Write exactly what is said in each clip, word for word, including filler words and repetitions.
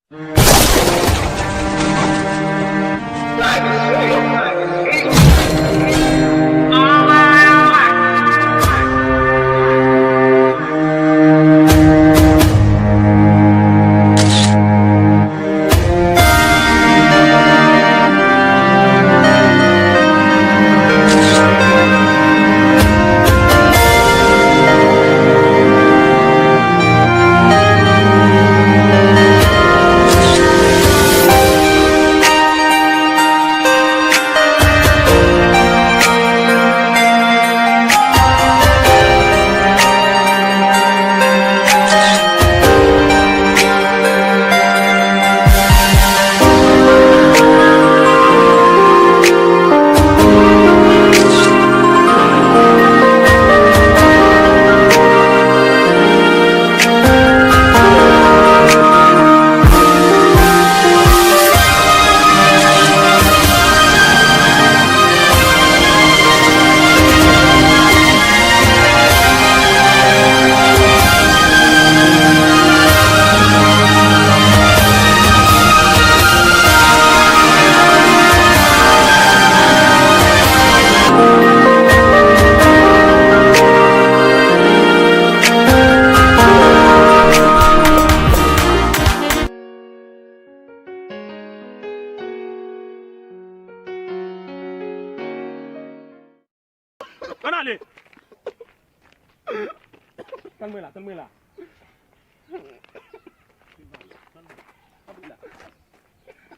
Ann ale! Tann mwen la, tann mwen la.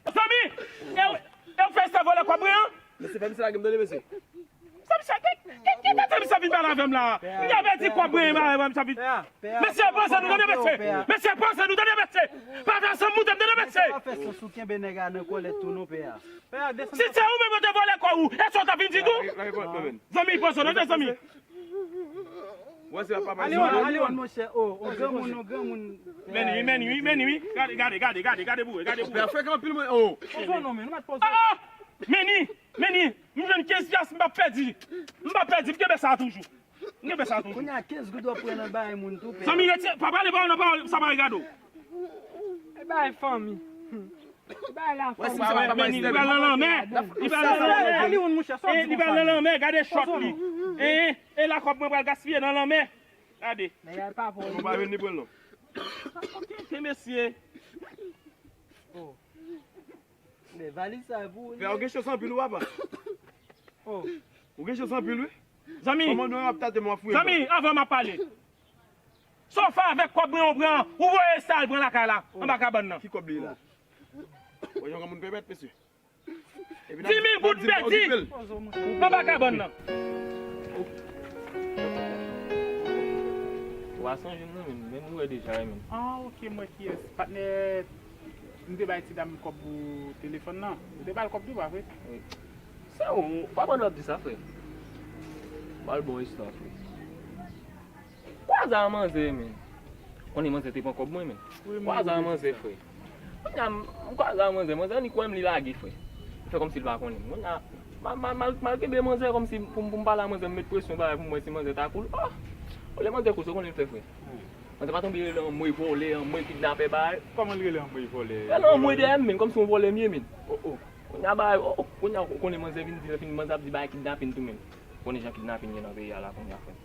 Zanmi! E w, e w fè sa vòlè kòb mwen an? Mesye, fè misye lage m tande, mesye. Sa misye, ki, ki, ki kote misye vin pale avè m la? M te pèdi kòb mwen, mwen, mwen, misye vin. Mesye, poze nou tande, mesye. Mesye, poze nou tande, mesye. Pa fè sanm moute m tande, mesye. Sa pa fè sans ou kenbe nèg la nan kòlèt tou non, pè a. Si se ou menm yo te vòlè kò ou, èske w t ap vin di tou? Zanmi, poze w tande, zanmi. Wè, se pa pa Aliwon, Aliwon, monchè. O, o, granmoun, o, granmoun. Meni wi, meni wi, meni wi. Gade, gade, gade, gade, gade boure, gade boure. Pè a frekan anpil, mwen. O. Poze w non, men, nou mèt poze w. Ah! Meni, meni, m jwenn kenz pyas, m p ap pèdi. M p ap pèdi, m kenbe sa toujou. M kenbe sa toujou. Kounye a kenz goud w ap pran nan bay moun tou, pè. Zanmi, retire, pa pale pawòl nan pawòl, sa pa regade w. E bay fanmi. E bay la fanmi. Meni, li pral nan lanmè. Li pral nan lanmè. Aliwon, monchè, sa w di konsa. Li pral nan lanmè, gade chòt li. E, e la kòb mwen pral gaspiye nan lanmè. Gade. Nèg la pa pou ou. Ou pa vin ni pran l non. Oke, mesye. O. Men valiz sa e pou ou. Pè, ou gen chans anpil, wi, papa. O. Ou gen chans anpil, wi. Zanmi. Kòmandan w ap tate m, w ap fouye. Zanmi, anvan m ap pale. Sa w fè avèk kòb mwen, ou pran, ou voye sa al pran lakay la, anba kabann nan. Ki kòb li ye la? Ou jan moun pèmèt, mesye. Dis mil goud m pèdi anba kabann nan. Wa sonje m nan, men, men m wè deja, wi, men. Ah, ok, m wè kiyès. Patnè, m te bay ti dam kòb pou telefòn nan. Ou te ba l kòb tou, pa vre? Wi. Sa ou, pa bann w ap di sa, frè. Ba l bon istwa, frè. Kwaze a manzè, men. Konnen manzè te pran kòb mwen, men. Kwaze a manzè, frè. Kounye a, m, m kwaze a manzè. Manzè annik wè m, li lage, frè. Li fè kòmsi l pa konnen m. Kounye a, m a, m a, m a, m a kenbe manzè kòmsi pou m, pou m pale a manzè, m met presyon bagay pou m wè si manzè ta cool. Oh! Olye manzè cool, se konnen l fè, frè. Manzè pa tonbe rele anmwe vòlè, anmwe kidnapè, bagay. Kòman l rele anmwe vòlè? Rele anmwe dèyè m, men, kòmsi yon vòlè m ye, men. Oh, oh. Kounye a bagay, oh, oh, kounye a, konnen manzè vin di, vin manzè ap di bagay kidnapin tou, men. Konnen jan kidnapin ye nan peyi a la kounye a, frè m.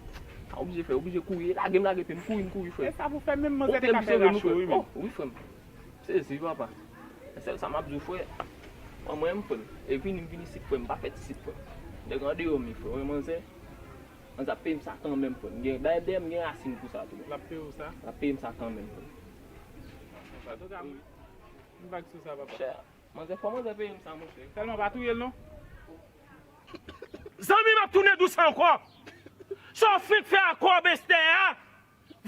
Sa oblije fè, oblije kouri. E lage m lage pye m, kouri m kouri, frè m. E sa pou fè menm manzè te ka fè rache w, wi, men. Oh, wi, frè m. Sezi, papa. Sèl sa m ap di w, frè. Mwen, mwen, frè m. E vini, m vini isit, frè m. M pa fèt isit, frè m. Nèg andeyò m ye, frè m. Mwen, manzè. Manzè ap peye m sa kanmenm, frè m. Gen, dayè, dèyè m gen rasin pou sa tou. L ap peye w sa? L ap peye m sa kanmenm, frè m. Antouka, m, m vag sou sa, papa. Chè. Manzè, fò manzè peye m sa, monchè. Sèlman pa touye l non. Zanmi, m ap tounen dous ankò. Sa w fenk fè a kòb Esther a,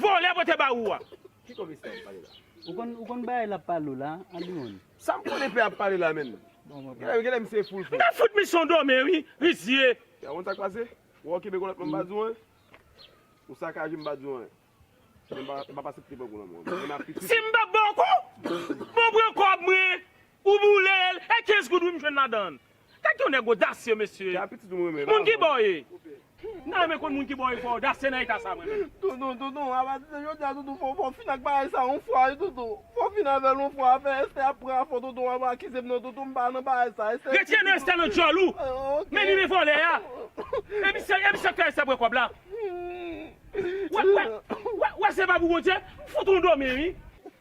vòlè pote ba ou a. Ki kòb Esther ap pale la? Ou konn, ou konn bagay l ap pale w la, Aliwon? Sa m konnen pè ap pale la, menn. Bon, bon, bon. Genlè, genlè misye foul, frè. M ta fout misyon dòmi, wi, rizye. Ou konn sa k pase? Ou okipe gon lòt moun, m pa di w anyen. Ou sakaje m, m pa di w anyen. M pa, m pa pase pye pran kou nan men w. Menm ak pitit. Si m pa ba w kou, bon, pran kòb mwen, ou boule l, e kenz goud wi m jwenn ladan l. Gad yon nèg odasye, mesye. Se a pitit ou m renmen, moun ki ba w ye. M ta renmen konn moun ki ba w, ba w odasye nan eta sa, mwen menm. Tonton, tonton, apati de jodi a, tonton, fò, fò w fin ak bagay sa yon fwa, wi, tonton. Fò w fin avè l yon fwa, afè Esther ap pran afè w, tonton, w ap akize m, non, tonton, m pa nan bagay sa, Esther. Retire non Esther nan djòl ou. Ah, ok. Men li men vòlè a. Epi se, epi se fè Esther pran kòb la. Wè, wè, wè, wè, se pa pou Bondye, m fout ou dòmi, wi.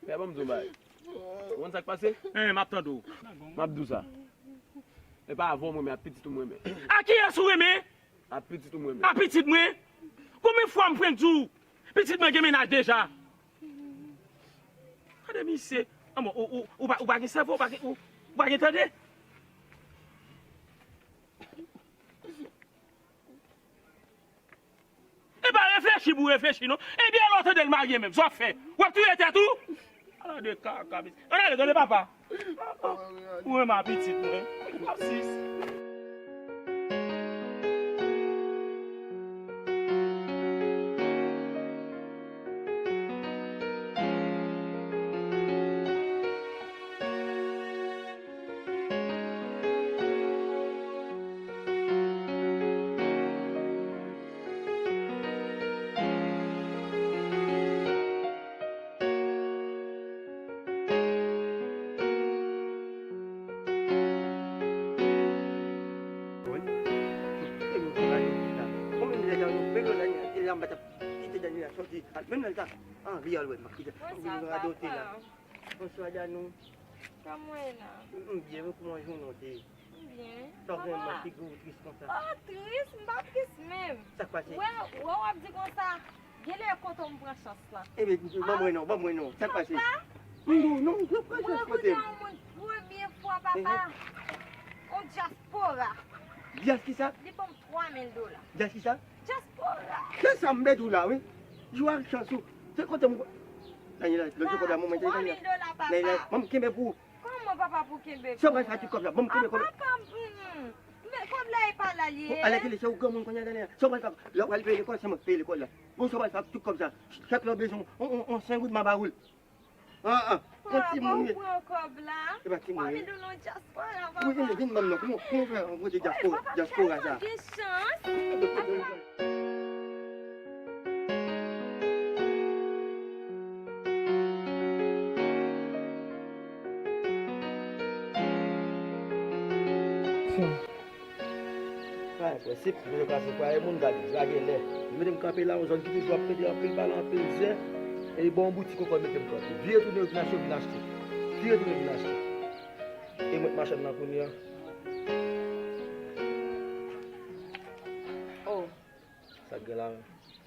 Fè ban m di w bagay. Ou konn sa k pase? Hein, m ap tande w. M ap di w sa. E pa avè w mwen renmen, a pitit ou mwen renmen. A kiyès ou renmen? A pitit ou mwen renmen. A pitit mwen? Konbyen fwa m fenk di w pitit mwen gen mennaj deja? Gade misye. Anmò, ou, ou, ou pa, ou pa gen sèvo, ou pa gen, ou, ou pa gen tande? E pa reflechi pou reflechi non. Ebyen lè w tande l marye menm, sa w ap fè? W ap touye tèt ou? Ala de kaka mesye. Ann ale, gade papa. Ou renmen a pitit mwen. Ap sis. Menm lè l ta anvi al wè m ap kite l radote la. Bonswa, papa. Bonswa, Danou. Kòman w ye la? M byen, men kòman jounen w te ye? M byen. Sa w gen manti gou tris konsa? Oh, tris? M pa tris menm. Sa k pase? Wè, wè w ap di konsa, genlè kote w m pran chans lan. Ebyen, ban m wè non, ban m wè non. Sa k pase? Papa? M di w non, m pran chans kote m. Mwen renkontre yon moun premye fwa, papa. Yon dyaspora. Dyas kisa? Li ban m twa mil dola. Dyas kisa? Dyaspora. Se sa m vle di w la, wi. Jwe ak chans ou. Se kote m. Daniela, lòt jou kòb la, mwen, Daniela. Twa mil dola, papa. Daniela, ban m kenbe pou ou. Kòman papa pou kenbe pou mwen? Sa w pral fè ak tout kòb la? Ban m kenbe kòb la. Ah, papa, mm, men kòb la e pa la l ye. Bon, alèkile, se ou granmoun kounye a, Daniela. Sa w pral fè ak, lè w pral peye lekòl, se mwen k peye lekòl la. Bon, sa w pral fè ak tout kòb sa? Chak lè w bezwen, on, on, on senk goud, m a ba ou l. Ah, ah. Papa, ou pran kòb la? E pa timoun, wi. Wi, vin, vin ban m non. Kòman, kòman w fè rankontre dyaspora, dyaspora sa? Gen chans. Sa e prensip, nou yo ka se kwaye moun, gade, lage lè. Li mete m kanpe la, yon zòn ki toujou ap pete anpil pale, anpil zen. E li ba yon boutik ankò, li mete m kanpe. Vire tounen, yo vin achte, yo vin achte. Vire tounen, yo vin achte. E mwen k machann nan kounye a. Oh. Sa k gen la menm?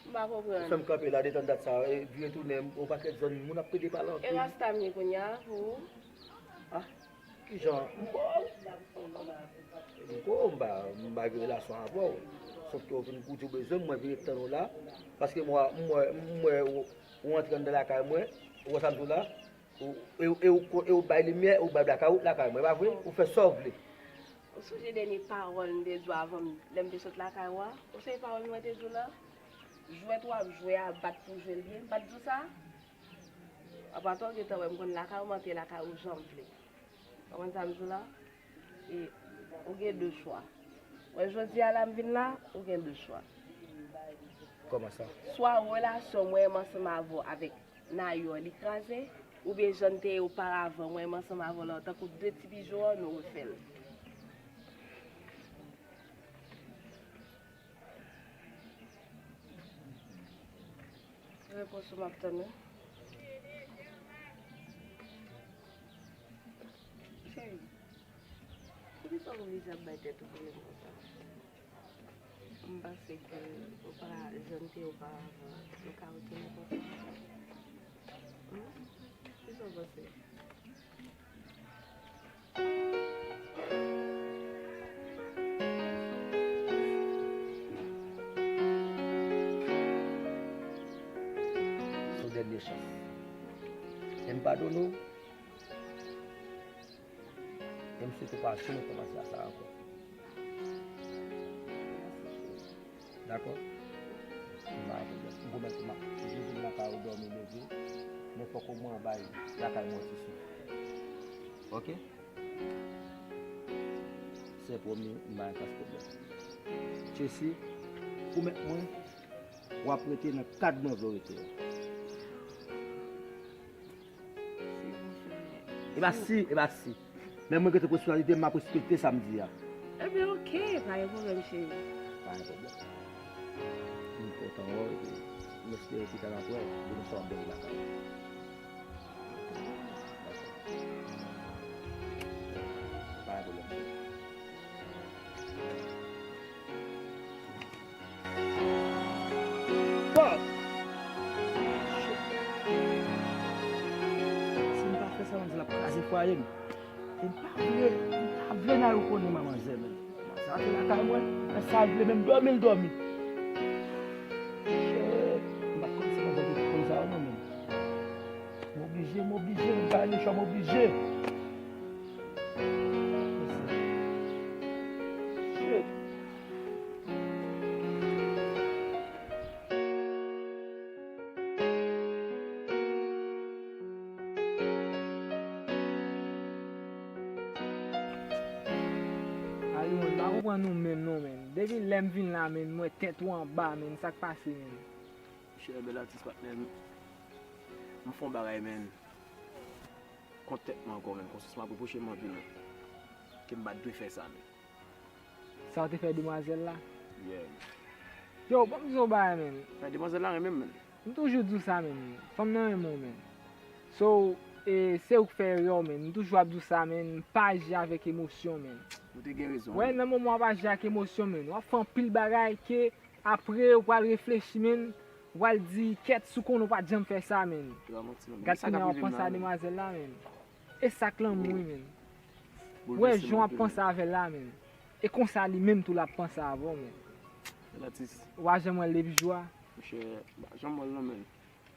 M pa konprann. Ou fè m kanpe la detan dat sa, e, vire tounen, yon pakèt zòn, moun ap pete pale anpil. E rasta m ye kounye a, pou ou? Ah, kijan? M ba w. M ko, m pa, m pa gen relasyon avè w. Sòf ke w vin pou di w bezwen m, mwen vin ret tann ou la. Paske m wè, m wè, m wè ou, ou antre anndan lakay mwen, ou wè sa m di w la? Ou, e, e, ou, e ou bay limyè, ou bay blakawout lakay mwen, e pa vre? Ou fè sa w vle. Ou sonje dènye pawòl m te di w avan m, lè m te sot lakay ou a? Ou sonje pawòl mwen te di w la? Jwèt w ap jwe a, bat pou jwe l byen, m pa t di w sa? Apa ta w gentan wè m konn lakay ou, m antre lakay ou jan m vle. Ou konprann sa m di w la? E ou gen de chwa. Wè jodi a la m vin la, ou gen de chwa. Kòman sa? Swa relasyon mwen menm ansanm avè w avèk Nayò li kraze, oubyen jan n te ye oparavan, mwen menm ansanm avè w la, tankou de ti pijon an, nou refè l. Repons ou m ap tann wi. Cheri, poukisa w oblije ap bay tèt ou pwoblèm konsa? M panse ke ou pa jan n te ye oparavan, nou ka retounen konsa. Hmm? Kisa w panse? Se yon dènye chans. E m padone w. E m swete w pa janm rekòmanse a sa ankò. Dakò? M pa gen pwoblèm. M pwomèt ou, m ap toujou vin lakay ou dòmi leve, men fòk omwen w bay lakay mwen yon ti souf. Oke? Se pwomi, m pa gen pwoblèm. Chesi, Pwomèt mwen, w ap rete nan kad mwen vle w rete a. E pa si, e pa si. Men mwen gen tout pòsibilite, m ap respekte sa m di a. Ebyen, oke, pa gen pwoblèm, cheri. Pa gen pwoblèm. M kontan wè w, epi m espere pita n ap wè, demen swa w ap dòmi lakay ou. Dakò. Pa gen pwoblèm, cheri. Fuck! Shit. Si m pa fè sa, manzè l ap kraze fwaye m. E m pa vle, m pa vle Nayo konnen manzè, men. Manzè antre lakay mwen, fè sa l vle, menm dòmi l dòmi. Shit. M pa t konn si manzè te konn sa, non, men. M oblije, m oblije, m pa gen chwa, m oblije. Shit. Ayo, mwen pa konprann ou menm non, menn. Depi lè m vin la, menn, m wè tèt ou anba, menn. Sa k pase, menn? Monchè, bèl atis, patnè m. M fè yon bagay, menn. Kont tèt mwen ankò, menn. Konsyans mwen ap repwoche m anpil, menn. Ke m pa t dwe fè sa, menn. Sa w te fè demwazèl la? Yeah. Yo, ban m di w yon bagay, menn. Fè demwazèl la renmen m, menn. M toujou di w sa, menn. Fanm nan renmen w, menn. So, e, se ou k fè erè w, menn. M toujou ap di w sa, menn. Pa aji avèk emosyon, menn. Ou te gen rezon, wè, menn. Nan moman w ap aji ak emosyon, menn, w ap fè anpil bagay ke apre ou pral reflechi, menn. Ou pral di, kèt, si w konnen w pa t janm fè sa, menn. Gad kounya w ap panse a demwazèl la, menn. E sa k lanmou, wi, menn. Wè jan w ap panse avè l la, menn. E konsa li menm tou l ap panse avè w, menn. Bèl atis. Ou pa janm wè l depi jou a? Monchè, m pa janm wè l non, menn.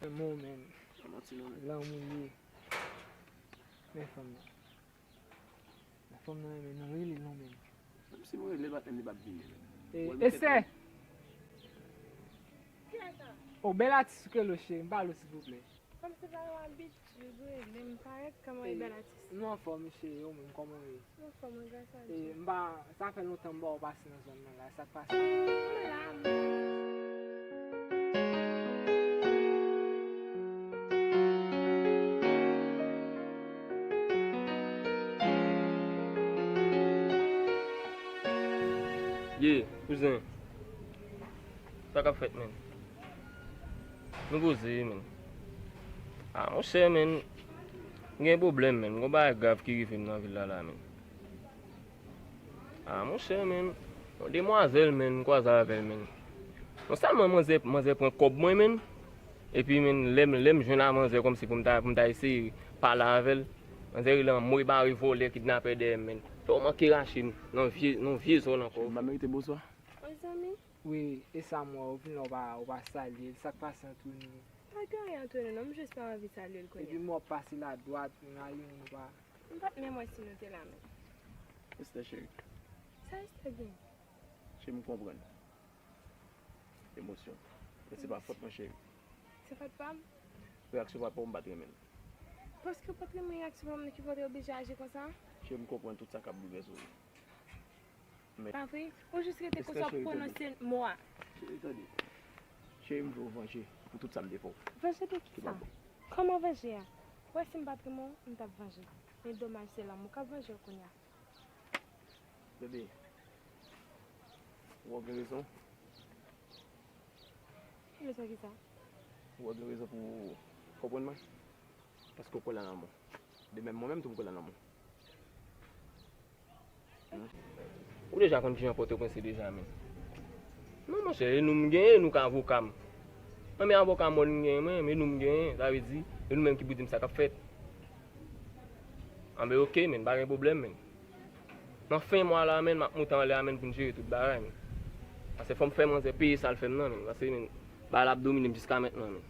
Lanmou, menn. Pa manti non, menn. Lanmou li ye. Men fanm nan. Men fanm nan renmen nou rele l non, menn. Menm si nou rele l, patnè m, li p ap vini, menn. E, esè! O, bèl atis ou ke lo cheri, m pale w silvouplè. Kòmsi pa yon abitid, wi, men m parèt kòman e bèl atis. Nou anfòm, cheri, ou menm, kòman w ye? M anfòm, wi, gras a Dye. E, m pa, sa fè lontan m pa wè w pase nan zòn nan la, sa k pase? M la, m la. Ye, kouzen. Sa k ap fèt, menn? Nou poze, menn. A, monchè, menn. M gen pwoblèm, menn. M gon bagay grav ki rive m nan vil la, la, menn. A, monchè, menn. Yon demwazèl, menn, m kwaze avè l, menn. Non sèlman manzè, manzè pran kòb mwen, menn. Epi, menn, lè m, lè m jwenn a manzè kòmsi pou m ta, pou m ta eseye pale avè l. Manzè rele anmwe bare vòlè kidnapè dèyè m, menn. Fè w manke rache m nan vye, nan vye zòn ankò. M pa merite bonswa? Mezanmi. Wi, e sa m wè, ou vin la, ou pa, ou pa salye l. Sa k pase ant nou? Pa gen anyen ant nou non, m jis pa anvi salye l kounye a. Epi m wè w pase la dwat, m ale, m pa. M pa t menm wè si nou te la menm. Esther cheri. Sa Esther gen? Cheri, m konprann. Emosyon. Men se pa fòt mwen, cheri. Se fòt pa m? Reyaksyon papa w, m pa t renmen l. Paske w pa t renmen reyaksyon pa m nan ki fè w te oblije aji konsa? Cheri, m konprann tout sa k ap boulvèse w. Men pa vre? Ou jis rete konsa w pwononse mo a. Cheri, tande. Cheri, m vle w vanje pou tout sa m te fè w. Vanje de kisa? Kòman vanje a? Ou wè si m pa t renmen w, m t ap vanje. Men domaj se lanmou k ap vanje w kounye a. Bebe, ou wè w gen rezon. Rezon kisa? Ou wè w gen rezon pou w konprann mwen. Paske w kwè nan lanmou. De menm mwen menm tou m kwè nan lanmou. Ou deja konn kijan Pòtoprens ye deja, men. Non, monchè, e nou m genyen, e nou k avoka m. An, men avoka mòn m genyen, mwen, men nou m genyen, sa vle di, e nou menm ki pou di m sa k ap fèt. An, men oke, men, pa gen pwoblèm, men. Nan fen mwa la, men, m ap moute anlè a, men, pou n jere tout bagay, men. Paske fò m fè manzè peye sa l fè m nan, men. Paske, men, bagay la ap domine m jiska mentnan, men.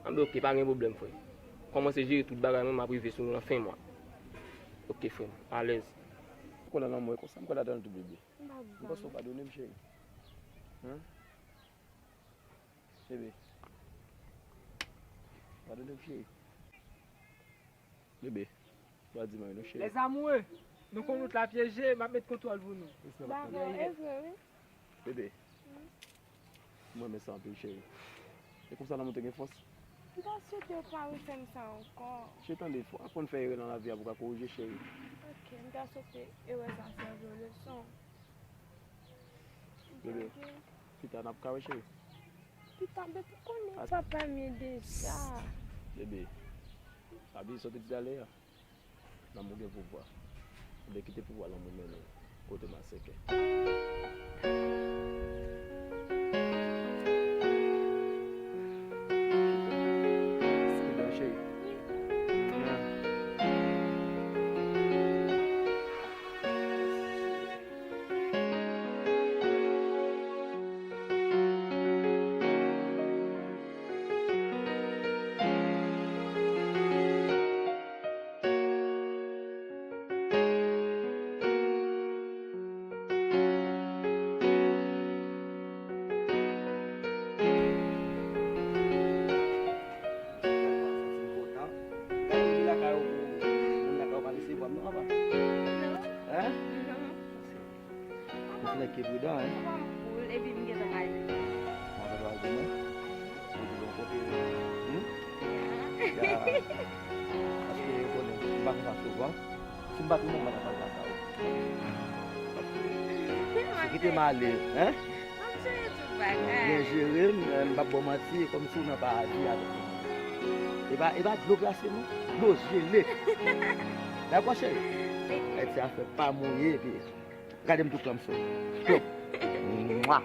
Anben, oke, pa gen pwoblèm, frè. Kòmanse jere tout bagay mwen, m ap rive sou nou nan fen mwa. Oke, frè m, alèz. M kwè nan lanmou e konsa, m kwè ladan l tou, bebe. M pa kwè. M panse w padone m, cheri. Hen? Bebe. Padone m, cheri. Bebe. Ou pa di m anyen non, cheri. Les amoureux, nou konn wout la pyeje, m ap met kontwòl pou nou. Dakò, e vre, wi. Bebe. M renmen sa anpil, cheri. E konsa lanmou te gen fòs. M ta swete w pa refè m sa ankò. Cheri, tande, fò w aprann fè erè nan lavi a pou w ka korije, cheri. Ok, m ta swete erè sa sèvi w leson. Bebe, pita n ap ka wè, cheri. Pita, bebe, ou konnen papa m ye deja. Bebe, pa bliye sa w te di talè a. Lanmou gen pouvwa. Ebyen, kite pouvwa lanmou mennen w kote malfektè. Ebyen, cheri. Gade moun lakay ou, moun lakay ou pa resevwa m non, apa? Hein? Ou se nèg ki pridan, hein? Sa pa m cool, epi m gentan kay. Mwen pa pral di mwen. Ou di bon kote. Hmm? Ya. Ya. Paske ou konnen, m pa fè sa souvan. Si m pa t ou menm, mwen t ap al lakay ou. Ou kite m ale, hein? M ap jere tout bagay. Byen jere m, m p ap ba w manti, e kòmsi w nan paradi avèk mwen. E pa, e pa dlo glase non, dlo jele. Dakò, cheri? Ayiti afè pa mouye, epi gade m tou kòmsi. Mwa.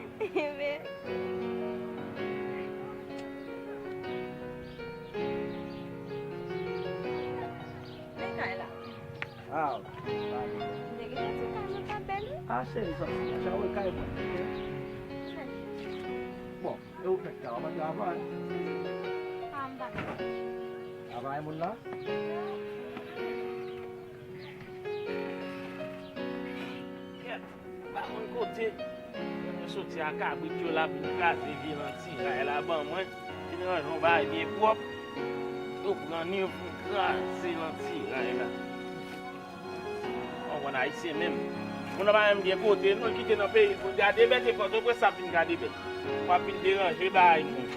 Men kay la. Ah, pale. Nèg, e ti kay mwen pa bèl, wi. Ah, cheri, sa, sa, wè kay mwen. Bon, e ou fèk la, w ap travay? Ah, m pa travay. Travay moun la? Kèt, m pa konn kote. Lè mwen soti a kabrit yo la vin kraze vye lantiray la ban mwen. Vin ranje yon bagay byen pwòp. Yo pran ni pou kraze lantiray la. Ou konn ayisyen menm. Moun nan pa menm gen kote, non, l kite nan peyi l pou l gade bèt, e Pòtoprens ap vin gade bèt. W ap vin deranje bagay moun.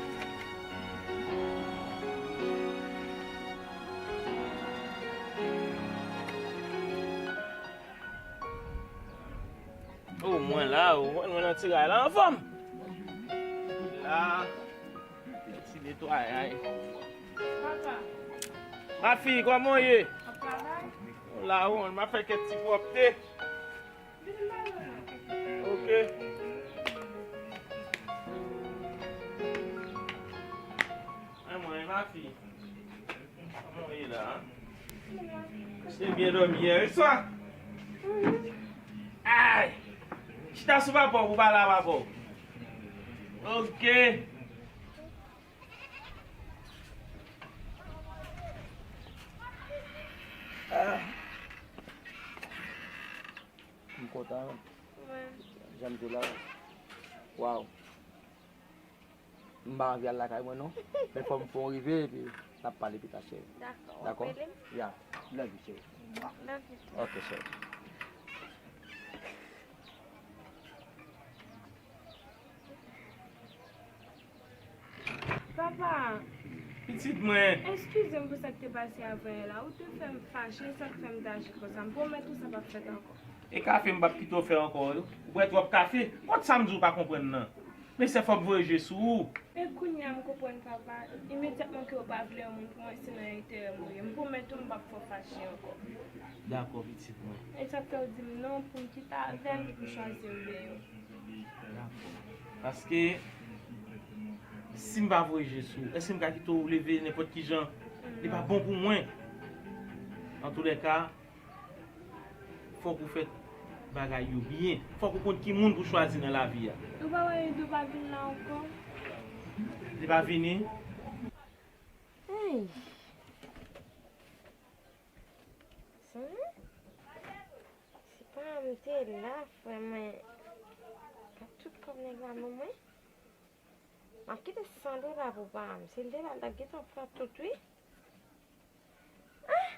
O, mwen la, o, mwen, mwen nan ti ray la anfòm. La, ti netwayay. Papa. Ma fille, kòman w ye? Ap travay? La, o, m ap fè kèk ti pwòpte. Vin ba nou. Ok. Mwen, mwen, ma fille. Kòman w ye la, a? Ou te byen dòmi yè swa? Ay! Chita sou papa w pou pale a papa w. Ok. Ah. M kontan, wi. Jan m te la. Waw. M pa anvi al lakay mwen non. Men fò m fè w rive epi n ap pale pita, cheri. Dakò. Dakò? W ap rele m? Ya. Love you, cheri. Love you too. Ok, cheri. Papa. Pitit mwen. Eskize m pou sa k te pase avanyè la. Ou te fè m fache, sa k fè m t aji konsa. M pwomèt ou sa p ap fèt ankò. E kafe m p ap kite w fè ankò, wi. Ou bwè twòp kafe. Kòt sa m di w pa konprann nan. Men sè, fòk voye je sou ou. E kounye a m konprann, papa. Imedyatman ke w pa vle yon moun pou mwen, se nan enterè m ou ye. M pwomèt ou m p ap fè w fache ankò. Dakò, pitit mwen. E sa k fè w di m non pou m kite avè l, pou m chwazi l deyò. Dakò. Paske, si m pa voye je sou ou, èske m ka kite w leve nenpòt ki jan? Li pa bon pou mwen. Antoulèka, fòk ou fè bagay yo byen. Fòk ou konn ki moun pou chwazi nan lavi a. Ou pa wè Edo pa vin la ankò? Li pa vini? Ay. Sonje, si pa m te la, frè mwen, t ap tout kòb nèg la ban mwen. M ap kite san dola pou pa m. Si l te la, l t ap gentan pran tout, wi. Ah!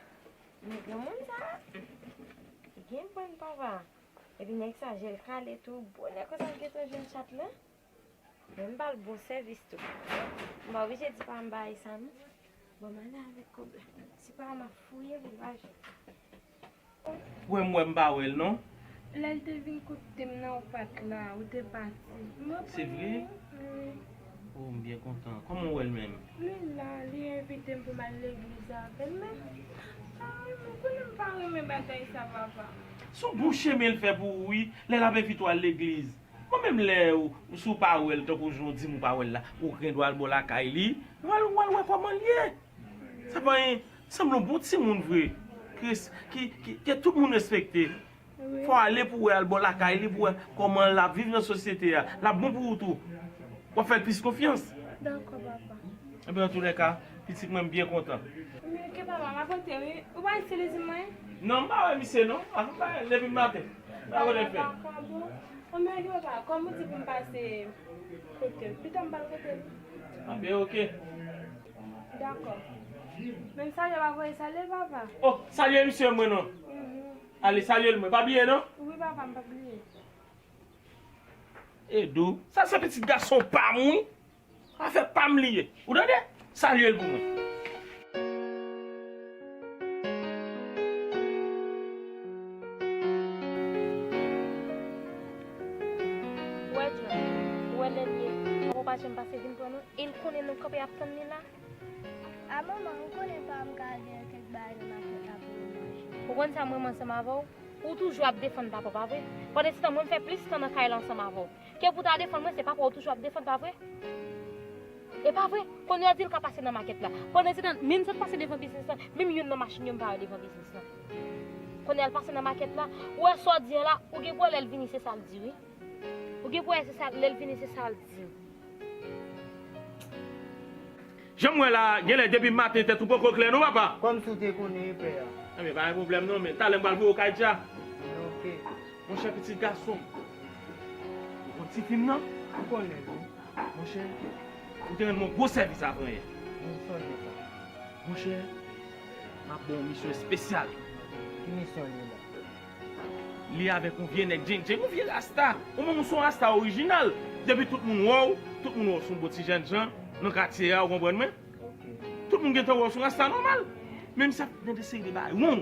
Men granmoun sa a, li gen bòn papa. Epi nèg sa, je l kale tou. Bonè konsa l gentan jwenn chat la. Men m ba l bon sèvis tou. M pa oblije di pa m bay sa non. Bon, m ale avèk kòb la. Si pa m ap fouye pou m pa jwenn. Wè m wè m pa wè l non. Lè l te vin koute m nan ou pa t la, ou te pati. M Se vre? Wi. Oh, m byen kontan. Kòman w wè l menm? Li la, li envite m pou m al legliz avè l, men, ah, wi, mwen konnen m pa renmen bagay sa, papa. Se yon bon chemen l fè pou ou, wi, lè l ap envite w al legliz. Mwen menm lè ou, si w pa wè l, tankou jan w di m ou pa wè l la, ou gen dwa al bò lakay li, w al, w al wè kòman l ye. Sa pa anyen, sanble yon bon timoun vre, ki, ki, ki, ke tout moun respekte. Wi. Fò w ale pou w wè al bò lakay li, pou w wè kòman l ap viv nan sosyete a. L ap bon pou ou tou. W ap fè l plis konfyans. Dakò, papa. Ebyen, antoulèka, pitit mwen, m byen kontan. Men oke, papa, m ap antre, wi. Ou pa itilize mwen? Non, m pa wè misye, non. A, m pa wè l depi maten. M pa konnen l fè. Dakò, bon. Anben, oke, papa, kòm ou di pou m pase kote l, pita m pral kote l. Anben, oke. Dakò. Men m salye, pa voye salye l, papa. Oh, salye misye mwen, non. Mhm. Ale, salye l mwen. Pa bliye, non. Wi, papa, m p ap bliye. Edo, sa se pitit gason pa m, wi. Afè pa m li ye. Ou tande? Salye l pou mwen. Ou wè John, ou wè lè l ye, papa w pa janm pase vin pran nou, e l konnen nou kanpe ap tann li la. A manman, ou konnen pa m ka al dèyè kèk bagay nan makèt la pou nou manje. Ou konn sa m renmen ansanm avè w? Ou toujou ap defann papa w, pa vre? Pandansetan, mwen m fè plis tan nan kay la ansanm avè w. Ke pou ta defann mwen, se papa w toujou ap defann, pa vre? E pa vre? Kounye a di l ka pase nan makèt la. Pandansetan, menm sot pase devan biznis lan, menm youn nan machin yo m pa wè devan biznis lan. Kounye a l pase nan makèt la, ou wè sa w di an la, ou gen pou wè lè l vini, se sa l di, wi. Ou gen pou wè se sa, lè l vini, se sa l di. Jan m wè la, genlè depi maten tèt ou poko klè non, papa. Kòmsi w te konnen, pè a. Ebyen, pa gen pwoblèm non, men talè m pral voye w kay Dja. Ok. Monchè, pitit gason m, ou konn ti fi m nan? M konnen l, wi. Monchè, ou te rann mwen gwo sèvis avanyè. M sonje sa. Monchè, m ap ba w yon misyon espesyal. Ki misyon li la? Li avèk yon vye nèg djeng djeng, yon vye rasta. Ou menm ou se yon rasta orijinal. Depi tout moun wè w, tout moun wè w se yon bon ti jènjan nan katye a, ou konprann mwen? Ok. Tout moun gentan wè w se yon rasta nòmal. Men misye ap nan de seri de bagay won.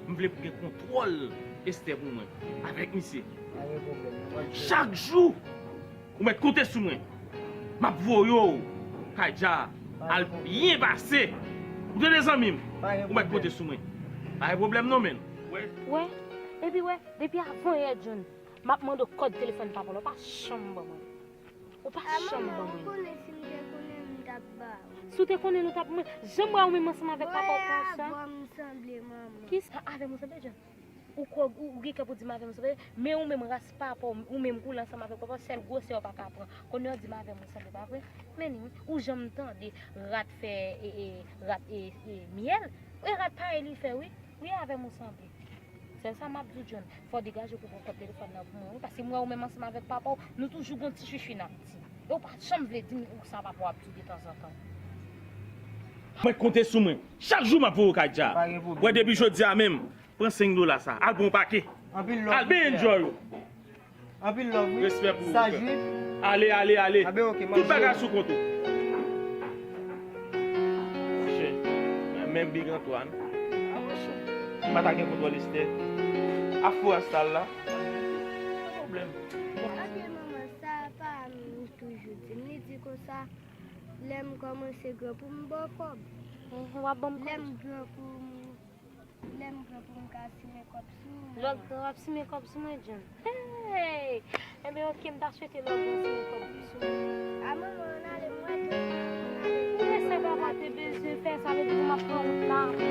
M vle pou gen kontwòl Esther pou mwen avèk misye. Pa gen pwoblèm, non, m ap jere. Chak jou, ou mèt konte sou mwen. M ap voye w kay Dja al byen pase. Ou tande, zanmi m? Ou mèt konte sou mwen. Pa gen pwoblèm non, menn. Wè, epi wè, depi avanyè, John, m ap mande w kòd telefòn papa w la, ou pa janm ban mwen. Ou pa janm ban mwen. A, manman, ou konnen si m te konnen, m t ap ba ou. Si w te konnen, nou t ap mwen. Jan m wè ou menm ansanm avèk papa w konsa. Avè m sanble, manman. Kisa avè m sanble, John? Ou kwè ou, ou gen kè pou di m avè m sanble, men ou menm ras papa w, ou menm koulè ansanm avèk papa w, sèl gwosè w pa ka pran. Kounye a w di m avè m sanble, pa vre? Men ni, ou janm tande rat fè, e, e, rat, e, e, myèl? E rat parèy li fè, wi. Wi, avè m ou sanble. Sèl sa m ap di w, John, fò w degaje w pou pran kòd telefòn nan pou mwen, wi, paske m wè ou menm ansanm avèk papa w, nou toujou gon ti chichi n ap di. E w pa janm vle di m ou sa papa w ap di w detanzantan. Mwen konte sou mwen. Chak jou m ap voye w kay Dja. Pa gen pwoblèm. Wè, depi jodi a menm, pran senk dola sa. Al pran yon pake. Anpil love. Al byen enjoy ou. Anpil love, wi. Respè pou ou, frè. Saj, wi. Ale, ale, ale. A ben, ok, m ap jere. Tout bagay sou kont ou. Monchè, menm Big Antoine. A, monchè. M pa ta gen kontwòl Esther. Afro Astal la. Pa gen pwoblèm. Ake manman, sa pa m toujou di m. Li di konsa, lè m kòmanse gran pou m ba w kòb. Mhm, w ap ban m kòb. Lè m gran pou m Lè m gran pou m ka simen kòb sou mwen. Lè w gran w ap simen kòb sou mwen, John. Hey! Enben, ok, m ta swete lè w gran w simen kòb sou mwen. A, manman, ann ale, m wè tou, ann ale. Ou wè sa papa te bezwen fè, sa vle di pou m ap pran wout la.